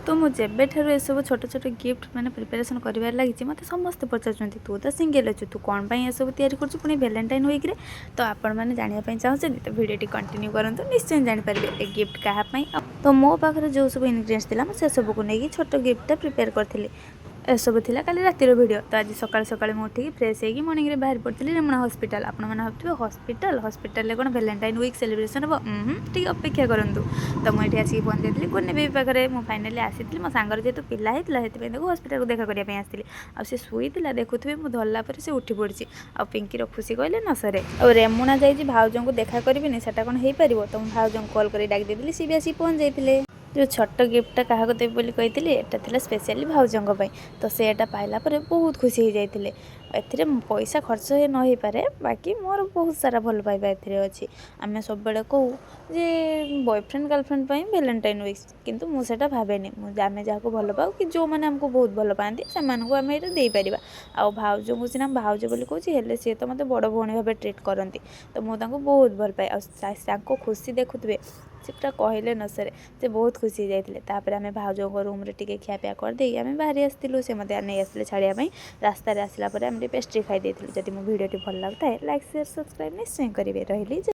ତ ମୁଁ ଯେବେଠାରୁ ଏସବୁ ଛୋଟ ଛୋଟ ଗିଫ୍ଟ ମାନେ ପ୍ରିପାରେସନ୍ କରିବାରେ ଲାଗିଛି, ମୋତେ ସମସ୍ତେ ପଚାରୁଛନ୍ତି, "ତୁ ତ ସିଙ୍ଗଲ୍ ଅଛୁ, ତୁ କ'ଣ ପାଇଁ ଏସବୁ ତିଆରି କରୁଛୁ ପୁଣି ଭ୍ୟାଲେଣ୍ଟାଇନ୍ ୱିକ୍ରେ?" ତ ଆପଣମାନେ ଜାଣିବା ପାଇଁ ଚାହୁଁଛନ୍ତି ତ ଭିଡ଼ିଓଟି କଣ୍ଟିନ୍ୟୁ କରନ୍ତୁ, ନିଶ୍ଚୟ ଜାଣିପାରିବେ ଏ ଗିଫ୍ଟ କାହା ପାଇଁ। ତ ମୋ ପାଖରେ ଯେଉଁ ସବୁ ଇନଗ୍ରିଡ଼ିଏଣ୍ଟସ୍ ଥିଲା, ମୁଁ ସେସବୁକୁ ନେଇକି ଛୋଟ ଗିଫ୍ଟଟା ପ୍ରିପେୟାର କରିଥିଲି। ଏସବୁ ଥିଲା କାଲି ରାତିର ଭିଡ଼ିଓ। ତ ଆଜି ସକାଳୁ ସକାଳୁ ମୁଁ ଉଠିକି ଫ୍ରେଶ୍ ହେଇକି ମର୍ଣ୍ଣିଂରେ ବାହାରି ପଡ଼ିଥିଲି ରେମୁଣା ହସ୍ପିଟାଲ। ଆପଣମାନେ ଭାବୁଥିବେ, ହସ୍ପିଟାଲ, ହସ୍ପିଟାଲରେ କ'ଣ ଭ୍ୟାଲେଣ୍ଟାଇନ୍ ୱିକ୍ ସେଲିବ୍ରେସନ୍ ହେବ? ଟିକେ ଅପେକ୍ଷା କରନ୍ତୁ। ତ ମୁଁ ଏଠି ଆସିକି ପହଞ୍ଚି ଯାଇଥିଲି କୁନି ବେବି ପାଖରେ। ମୁଁ ଫାଇନାଲି ଆସିଥିଲି, ମୋ ସାଙ୍ଗର ଯେହେତୁ ପିଲା ହେଇଥିଲା, ସେଥିପାଇଁ ତାକୁ ହସ୍ପିଟାଲକୁ ଦେଖା କରିବା ପାଇଁ ଆସିଥିଲି। ଆଉ ସେ ଶୋଇଥିଲା, ଦେଖୁଥିବେ, ମୁଁ ଧରିଲା ପରେ ସେ ଉଠି ପଡ଼ିଛି। ଆଉ ପିଙ୍କିର ଖୁସି କହିଲେ ନ ସରେ। ଆଉ ରେମୁଣା ଯାଇଛି, ଭାଉଜଙ୍କୁ ଦେଖା କରିବିନି, ସେଟା କ'ଣ ହେଇପାରିବ? ତ ମୁଁ ଭାଉଜଙ୍କୁ କଲ୍ କରି ଡାକି ଦେଇଥିଲି, ସିଏ ବି ଆସିକି ପହଞ୍ଚି ଯାଇଥିଲେ। ଯେଉଁ ଛୋଟ ଗିଫ୍ଟଟା କାହାକୁ ଦେବି ବୋଲି କହିଥିଲି, ଏଟା ଥିଲା ସ୍ପେଶିଆଲି ଭାଉଜଙ୍କ ପାଇଁ। ତ ସେ ଏଟା ପାଇଲା ପରେ ବହୁତ ଖୁସି ହେଇଯାଇଥିଲେ। ଏଥିରେ ପଇସା ଖର୍ଚ୍ଚ ନ ହେଇପାରେ, ବାକି ମୋର ବହୁତ ସାରା ଭଲ ପାଇବା ଏଥିରେ ଅଛି। ଆମେ ସବୁବେଳେ କହୁ ଯେ ବୟଫ୍ରେଣ୍ଡ ଗାର୍ଲଫ୍ରେଣ୍ଡ ପାଇଁ ଭ୍ୟାଲେଣ୍ଟାଇନ୍ ୱିକ୍ସ, କିନ୍ତୁ ମୁଁ ସେଇଟା ଭାବେନି। ଆମେ ଯାହାକୁ ଭଲ ପାଉ କି ଯେଉଁମାନେ ଆମକୁ ବହୁତ ଭଲ ପାଆନ୍ତି, ସେମାନଙ୍କୁ ଆମେ ଏଇଟା ଦେଇପାରିବା। ଆଉ ଭାଉଜଙ୍କୁ ସିନା ଭାଉଜ ବୋଲି କହୁଛି, ହେଲେ ସିଏ ତ ମୋତେ ବଡ଼ ଭଉଣୀ ଭାବେ ଟ୍ରିଟ୍ କରନ୍ତି। ତ ମୁଁ ତାଙ୍କୁ ବହୁତ ଭଲ ପାଏ। ଆଉ ତାଙ୍କ ଖୁସି ଦେଖୁଥିବେ, ସେ ପୁରା କହିଲେ ନ ସରେ, ସେ ବହୁତ ଖୁସି ହେଇଯାଇଥିଲେ। ତାପରେ ଆମେ ଭାଉଜଙ୍କ ରୁମ୍ରେ ଟିକେ ଖିଆପିଆ କରିଦେଇକି ଆମେ ବାହାରି ଆସିଥିଲୁ। ସେ ମୋତେ ନେଇ ଆସିଥିଲେ ଛାଡ଼ିବା ପାଇଁ। ରାସ୍ତାରେ ଆସିଲା ପରେ ଆମେ ଟିକେ ପେଷ୍ଟ୍ରି ଖାଇ ଦେଇଥିଲୁ। ଯଦି ମୋ ଭିଡ଼ିଓଟି ଭଲ ଲାଗୁଥାଏ, ଲାଇକ୍, ସେୟାର, ସବସ୍କ୍ରାଇବ୍ ନିଶ୍ଚୟ କରିବେ। ରହିଲି।